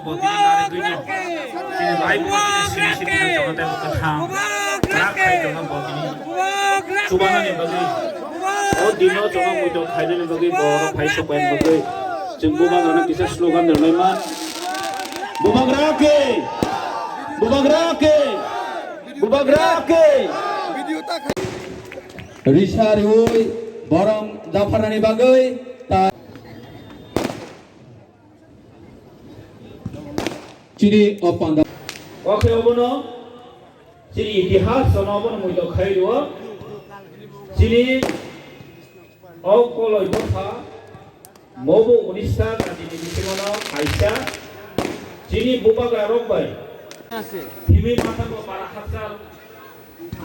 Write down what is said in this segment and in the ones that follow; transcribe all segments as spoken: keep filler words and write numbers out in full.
Bo tini narigwino chini life bo tini sini sini hai tongo tei bo kwthang rak khai tongo bo tini chubanani bagwi. O dino chwng muitok khainani bagwi borok phai sok bai bagwi chwng bubagrano kisa slogan rwlai man. Bubagra ke! Bubagra ke! Bubagra ke! Risa riui borong dapharnani bagwi ta Chini o panda. Oke obono chini itihas sono obono muitok khai rwo. Chini o koloi bwsa mobo unista jatini bisingono kaisa chini bubagra rok bai. Himwi mathango bara hakchal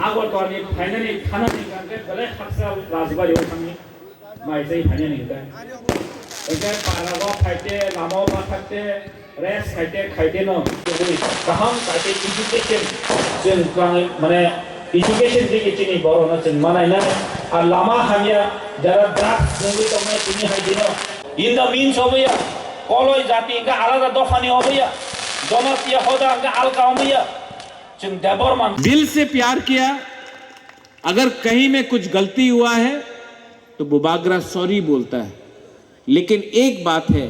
Agartala ni phainani thanani hwnkhe belai hakchal Rajbari o thangwi. Mai tei phainani hwnkhe. Hwnkhe parao phaite, lamao bathakte, rest khaite, khaite no. Kaham khaite education chwng twlangwi, mane, education digi chini borokno chwng manainai. Ar lama hamya, jara drugs nungwi tongnai tini hai dino. In the means oboya, koloi jati hwnkhe alada dophani oboya, Jonatiya hoda hwnkhe alka omoya, chwng Debbarma. दिल से प्यार किया। अगर कहीं में कुछ गलती हुआ है तो बुबागरा सॉरी बोलता है, लेकिन एक बात है,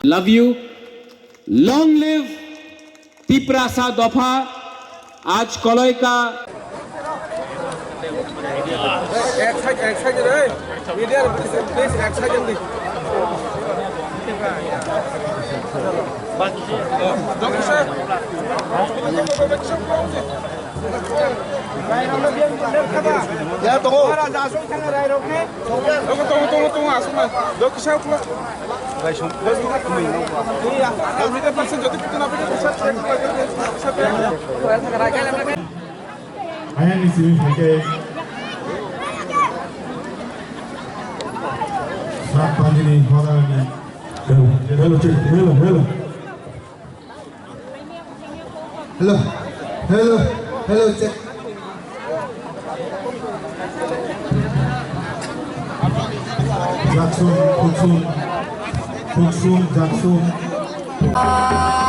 love you, long live Tiprasa दफा। आज कलय का एक सेकंड, एक सेकंड रे। मीडिया प्लीज एक सेकंड दे। डॉक्टर साहब। Ya, tongo. Tongo, tongo, tongo, tongo, aswk na. Do kisa pula. Ang media person jodi kitu na pula kisa. Ayang ni sini pakai. Sat panjini hoda ni. Hello, hello, check, hello, hello. Hello, hello, hello, check. Jackson, Jackson, Jackson, Jackson.